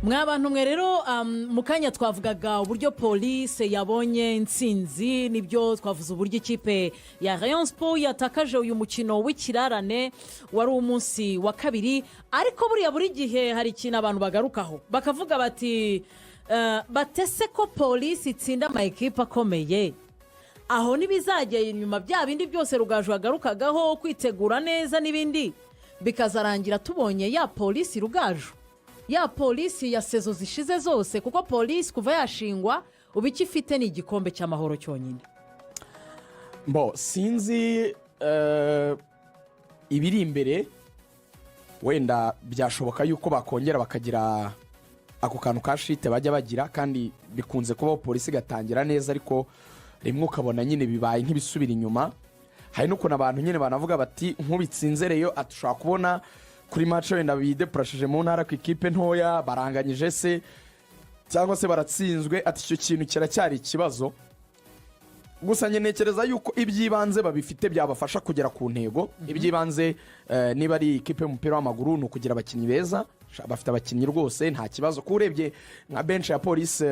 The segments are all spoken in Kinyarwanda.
Mwa bantu mwe rero, mu kanya twavugaga uburyo Polisi yabonye intsinzi, nibyo twavuze, uburyo ikipe ya Rayon Sport yatakaje uyu mukino w'ikirarane wari umunsi wa kabiri. Ariko buriya buri gihe hari ikintu abantu bagarukaho bakavuga bati batese ko Polisi itsinda ama ekipe akomeye, aho ntibizagera inyuma bya bindi byose Rugaju yagarukagaho, kwitegura neza n'ibindi, bikazarangira tubonye ya Polisi Rugaju, ya Polisi ya saison zishize zose? Kuko Polisi kuva yashingwa ubu icyo ifite ni igikombe cy'Amahoro cyonyine. Bo sinzi ibiri imbere, wenda byashoboka yuko bakongera bakagira ako kantu ka shite bajya bagira, kandi bikunze kubaho, Polisi igatangira neza ariko rimwe ukabona nyine bibaye nk'ibisubira inyuma. Hari n'ukuntu abantu nyine banavuga bati nk'ubitsinze Rayon, atushobora kubona kuri match wenda bidepurashije mu ntara ku ikipe ntoya baranganyije se cyangwa se baratsinzwe, ati icyo kintu kiracyari ikibazo. Gusa njye ntekereza yuko iby'ibanze babifite byabafasha kugera ku ntego. Iby'ibanze niba ari ikipe y'umupira w'amaguru ni ukugira abakinnyi beza. Bafite abakinnyi rwose, nta kibazo, kuko urebye nka bench ya Polisi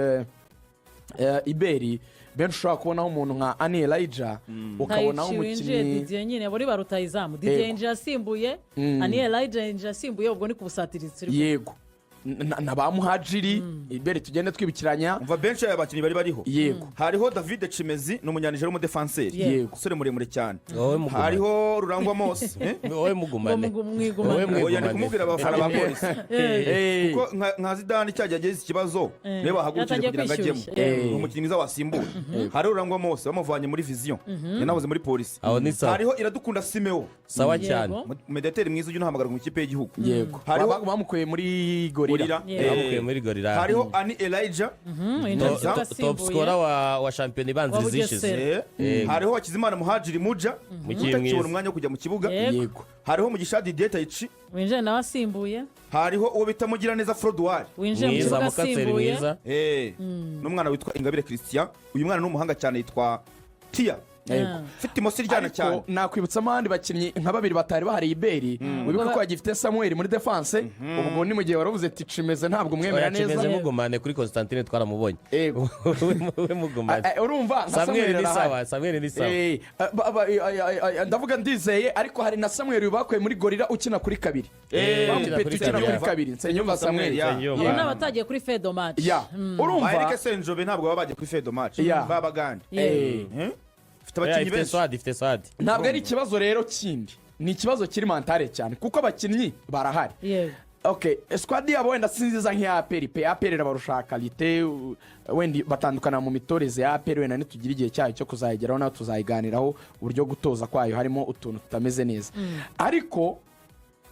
iberi benshi, ushobora kubonaho umuntu nka Ani Elijah, ukabonaho Tayici winjiye, umukinnyi Didier nyine muri ba rutayizamu, Didier yinjiye asimbuye, Ani Elijah yinjiye asimbuye, ubwo ni ku busatirizi turi. Yego, na ba Muhajiri iberi tugende twibukiranya. Umva, benshi aya bakinnyi bari bariho. Hariho David Chimezi, ni Umunyanijeri w'umudefanseri, umusore muremure cyane. Wowe mugumane. Hariho Rurangwa Mose, eh? Wowe mugumane. Ngo mwigumane. Wowe Oya, ni mwigumane. kumubwira abafana ba Polisi, kuko nka Zidane cyagiye agize ikibazo, niwe bahagurukije Yatangiye kugira ngo ajyemo. kwishyushya. Ni umukinnyi mwiza wasimbura. Hariho Rurangwa Mose bamuvanye muri Vision, yanahoze muri Polisi. Aho ni sawa. Hariho Iradukunda Simeo, Sawa cyane. Medeteri mwiza ujya unahamagarwa mu ikipe y'igihugu. Hariho Bamukuye muri Gorilla. Gorilla. Bamukuye muri Gorilla. Hariho Ani Elijah. Winjiye mu kibuga Top asimbuye. scorer wa shampiyona ibanziriza Wa ishize. Bugesera. Hariho Hakizimana Muhajiri Muja, Umukinnyi utakibona mwiza. umwanya wo kujya mu kibuga. Hariho Mugisha Didier Tayici. Winjiye nawe asimbuye. Hariho uwo bita Mugiraneza Froduwari. Winjiye mu Mwiza, kibuga mukatseri asimbuye. mwiza. N'umwana witwa Ingabire Christian. Uyu mwana ni umuhanga cyane, yitwa Tiya, ufite imoso iryana cyane. Ariko nakwibutsamo abandi bakinnyi nka babiri batari bahari. Iberi wibuke ko yagifite Samuel muri défense, ubwo ni mu gihe waravuze ati Cimeze ntabwo mwemera Oya, neza. Cimeze mugumane, kuri Constantine twaramubonye. We mugumane. Urumva nka Samuel ni arahari. sawa, Samuel ni sawa. Ndavuga ndizeye, ariko hari na Samuel bakuye muri Gorilla ukina kuri kabiri. Ukina Bamupeta kuri ukina kabiri. kuri kabiri, Nsengiyumva Samuel. Nsengiyumva. Abo ni abatagiye kuri fedo match. Ya, urumva. Eric Senjobe ntabwo baba bagiye kuri fedo match babagande. Ufite Oya, abakinnyi ifite benshi. squad, ifite squad. Ntabwo ari ikibazo rero kindi, ni ikibazo kiri mentale cyane, kuko abakinnyi barahari. Ok, squad yabo wenda si nziza nk'iya APR pe, APR irabarusha qualité, wenda batandukana mu mitoreze ya APR, wenda nitugira igihe cyayo cyo kuzayigeraho nawe tuzayiganiraho, uburyo gutoza kwayo harimo utuntu tutameze neza. Ariko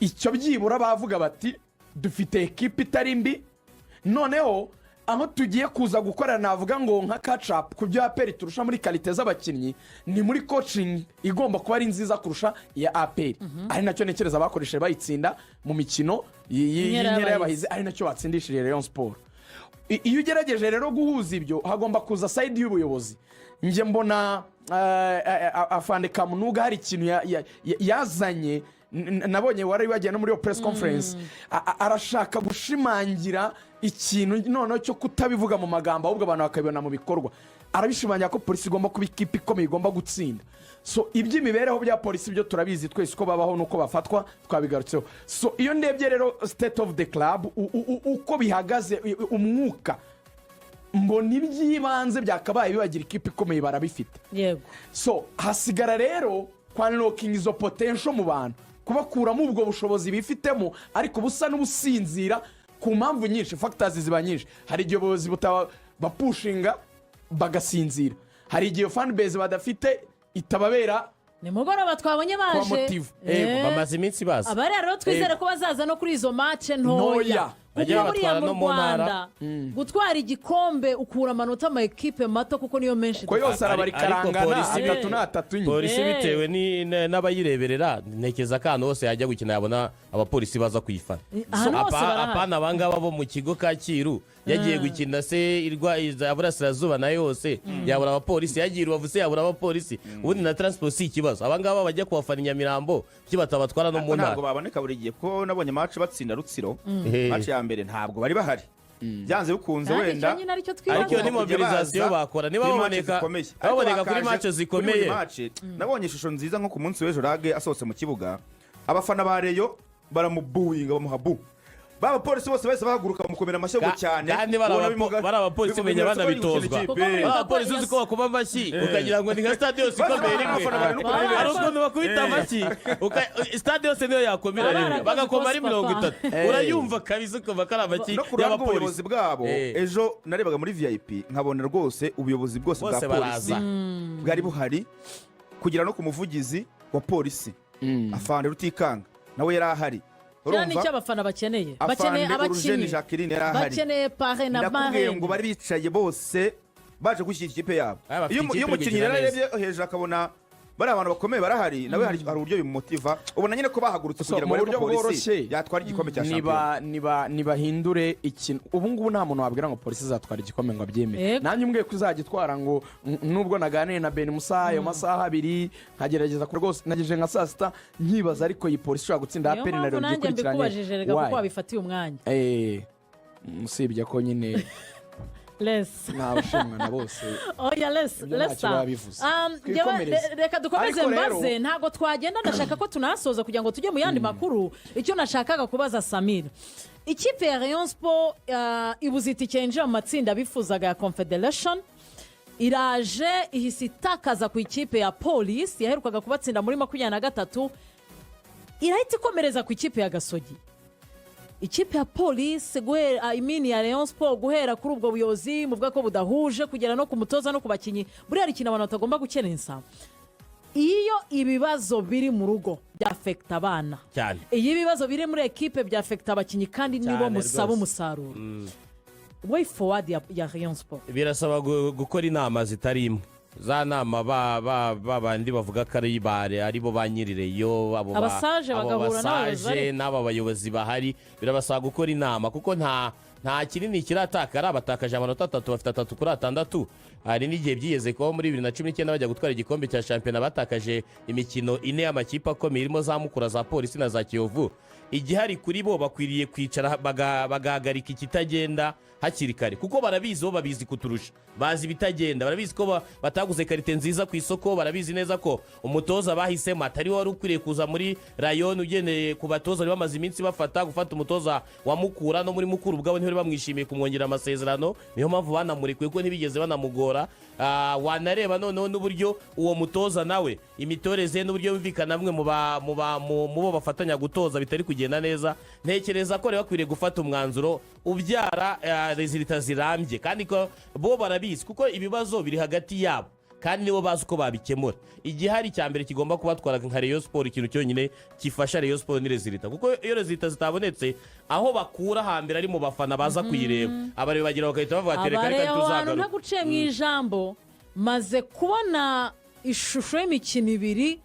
icyo byibura bavuga bati dufite ekipa itari mbi, noneho aho tugiye kuza gukorera, navuga ngo nka catch-up ku byo APR turusha muri qualité z'abakinnyi, ni muri coaching igomba kuba ari nziza kurusha iya APR, ari nacyo ntekereza bakoresheje bayitsinda mu mikino Inkera y'inkera y'Abahizi. y'Abahizi, ari nacyo batsindishije Rayon Sport. Iyo ugerageje rero guhuza ibyo, hagomba kuza side y'ubuyobozi. Njye mbona afande Kamunuga hari ikintu yazanye, nabonye wari wagiye no muri iyo press conference. Arashaka gushimangira ikintu noneho cyo kutabivuga mu magambo, ahubwo abantu bakabibona mu bikorwa. Arabishimangira ko Polisi igomba kuba ikipe ikomeye, igomba gutsinda. So iby'imibereho bya Polisi byo turabizi twese uko babaho n'uko bafatwa, twabigarutseho. So iyo ndebye rero state of the club, uko bihagaze, umwuka, mbona iby'ibanze byakabaye bibagira ikipe ikomeye barabifite. So hasigara rero kwa unlockinga izo potential mu bantu, kubakuramo ubwo bushobozi bifitemo ariko busa n'ubusinzira ku mpamvu nyinshi. Factors ziba nyinshi. Hari igihe ubuyobozi bapushinga bagasinzira, hari igihe fanbase badafite itababera Nimugoroba twabonye baje. Motive. Bamaze iminsi baza. Abari rero twizere ko bazaza no kuri izo match ntoya, Ntoya. kuko Bajya buriya babatwara mu no mu ntara. Rwanda gutwara igikombe ukura amanota ama ekipe mato, kuko niyo menshi ko yose dufite. arabarika, Ariko arangana atatu n'atatu nyine. Polisi bitewe n'abayireberera, ntekereza ko ahantu hose yajya gukina yabona abapolisi baza kuyifana. Ahantu hose barahari. Apana abangaba bo mu kigo Kacyiru. Yagiye gukina se irwa iza Burasirazuba nayo yose yabura abapolisi, yagiye i Rubavu se yabura abapolisi. Ubundi na transport si ikibazo. Abangaba bajya kubafana i Nyamirambo, kuki batabatwara no mu Ariko ntabwo ntara? baboneka buri gihe, kuko nabonye match batsinda Rutsiro, match ya mbere ntabwo bari bahari. Byanze bikunze Kandi wenda icyo nyine aricyo twibaza. Ariko iyo ni bagomba kujya mobilisation baza bakora. Niba kuri match zikomeye. Ariko baboneka kuri bakaje match zikomeye. kuri buri match, nabonye ishusho nziza nko ku munsi w'ejo Lague asohotse mu kibuga, abafana ba Rayon baramubuwinga, bamuha bu, ba bapolisi bose bahise bahaguruka bamukomera amashyi cyane. Kandi bari Ubona abapolisi menya bimugaragaza ko bari gukina banabitozwa. ikipe. Kuko muri- Bari abapolisi uzi ko bakoma amashyi ukagira ngo ni nka stade yose ikomeye rimwe. Abafana bari no kureba. Hari ukuntu bakubita amashyi, stade yose niyo yakomera Baba rimwe, barakoze bagakoma ari ikosa, mirongo papa. itatu Urayumva kabisa ukumva ko ari amashyi No ku ruhande y'abapolisi. rw'ubuyobozi bwabo, ejo narebaga muri VIP nkabona rwose ubuyobozi bwose bwa Bose polisi baraza. bwari buhari, kugera no ku muvugizi wa polisi, afande Rutikanga, nawe yari ahari. Kiriya ni Urumva? icyo abafana bakeneye, bakeneye Afande Urujeni abakinnyi, Jacqueline yari ahari. bakeneye parrain na Ndakubwiye marraine. ngo bari bicaye bose baje gushyigikira ikipe yabo. Aya, bafite Iyo ikipe iyo iri umukinnyi gukina rero neza. arebye hejuru akabona bari abantu bakomeye barahari, nawe hari uburyo bimumotiva. Ubona nyine ko bahagurutse So, kugira ngo mu barebe ko buryo polisi bworoshye, yatwara igikombe cya shampiyona. Niba nibahindure ikintu, ubu ngubu nta muntu wabwira ngo polisi izatwara igikombe ngo abyemere. Yego. Nanjye umbwiye ko izagitwara ngo nubwo naganiye na Ben Musa ayo masaha 2 nkagerageza ko rwose nagejeje nka saa 6 nkibaza, ariko iyi polisi ishobora gutsinda Niyo APR na mpamvu Rayon nanjye byikurikiranye? mbikubajije rega, kuko Why? wabifatiye umwanya. Usibye ko nyine Lesi. Ntawe ushimwa na bose. Oya, lesi. Ibyo ntacyo Lesa. biba bivuze. Njyewe, Twikomereze. reka dukomeze. Ariko rero- Mbaze, ntabwo twagenda, ndashaka ko tunasoza kugira ngo tujye mu yandi makuru. Icyo nashakaga kubaza Samir, ikipe ya Rayon Sport ibuze itike yinjira mu matsinda bifuzaga ya Confederation, iraje ihise itakaza ku ikipe ya Polisi yaherukaga kubatsinda muri 23, irahita ikomereza ku ikipe ya Gasogi. Ikipe ya polisi guhera, I mean ya Rayon Sport, guhera kuri ubwo buyobozi muvuga ko budahuje, kugera no ku mutoza no ku bakinnyi, buriya hari ikintu abantu batagomba gukerensa: iyo ibibazo biri mu rugo byafekita abana Cyane. Iyo ibibazo biri muri ekipe byafekita abakinnyi, kandi nibo Cyane musaba rwose. umusaruro. Way forward ya Rayon Sport? Birasaba gukora inama zitari imwe, za nama ba bandi bavuga ko ari bare, aribo ba nyirireyo, abo Abasaje abo bagahura n'abayobozi basaje bari- n'aba bayobozi bahari. Birabasaba gukora inama kuko nta kinini kiratakara. Batakaje amanota 3, bafite 3 kuri 6. Hari n'igihe byigeze kubaho muri 2019 bajya gutwara igikombe cya shampiyona, batakaje imikino 4 y'amakipe akomeye irimo za Mukura, za Polisi na za Kiyovu. Igihari kuri bo, bakwiriye kwicara bagahagarika ikitagenda hakiri kare, kuko barabizi, bo babizi kuturusha, bazi ibitagenda, barabizi ko bataguze qualité nziza ku isoko, barabizi neza ko umutoza bahisemo atari we wari ukwiriye kuza muri Rayon. Ugendeye ku batoza bari bamaze iminsi bafata, gufata umutoza wa Mukura, no muri Mukura ubwabo ntibari bamwishimiye kumwongera amasezerano, niyo mpamvu banamurekuye kuko ntibigeze banamugora. Wanareba noneho n'uburyo uwo mutoza nawe imitoreze n'uburyo yumvikana bamwe mu bo bafatanya gutoza bitari kugenda neza. Ntekereza ko rero bakwiriye gufata umwanzuro ubyara résultats zirambye, kandi ko bo barabizi kuko ibibazo biri hagati yabo kandi nibo bazi uko babikemura. Igihari cya mbere kigomba kubatwara nka Rayon Sport, ikintu cyonyine gifasha Rayon Sport ni résultats, kuko iyo résultats zitabonetse, aho bakura hambere ari mu bafana baza kuyireba. Abareba bagira bagahita bavuga ati reka reka Abareba ahantu tuzagaruka. Ntaguciye mu ijambo, maze kubona ishusho y'imikino 2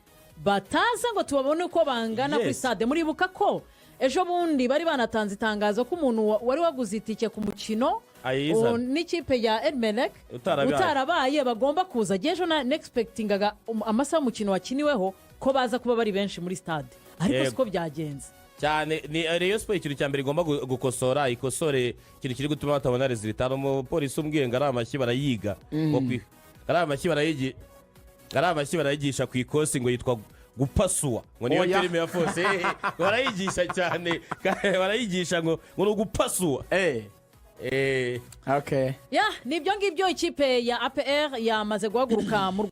bataza ngo tubabone uko bangana kuri stade. Muribuka ko ejo bundi bari banatanze itangazo ko umuntu wari waguze itike ku mukino Ayizana. n'ikipe ya Al Merreikh Utarabaye. utarabaye, bagomba kuza. Ejo na nexpectingaga amasaha umukino wakiniweho ko baza kuba bari benshi muri stade, ariko siko byagenze. Cyane. Ni Rayon Sport, ikintu cya mbere igomba gukosora, ikosore ikintu kiri gutuma batabona résultat. Umupolisi umbwiye ngo ari amashyi barayiga, ngo ari amashyi barayigi, ari amashyi barayigisha ku ikosi, ngo yitwa gupasuwa, ngo niyo Oya. terme ya force. Barayigisha cyane, barayigisha ngo ni ugupasuwa. Okay. Ya, ni ibyo ngibyo. Ikipe ya APR yamaze guhaguruka mu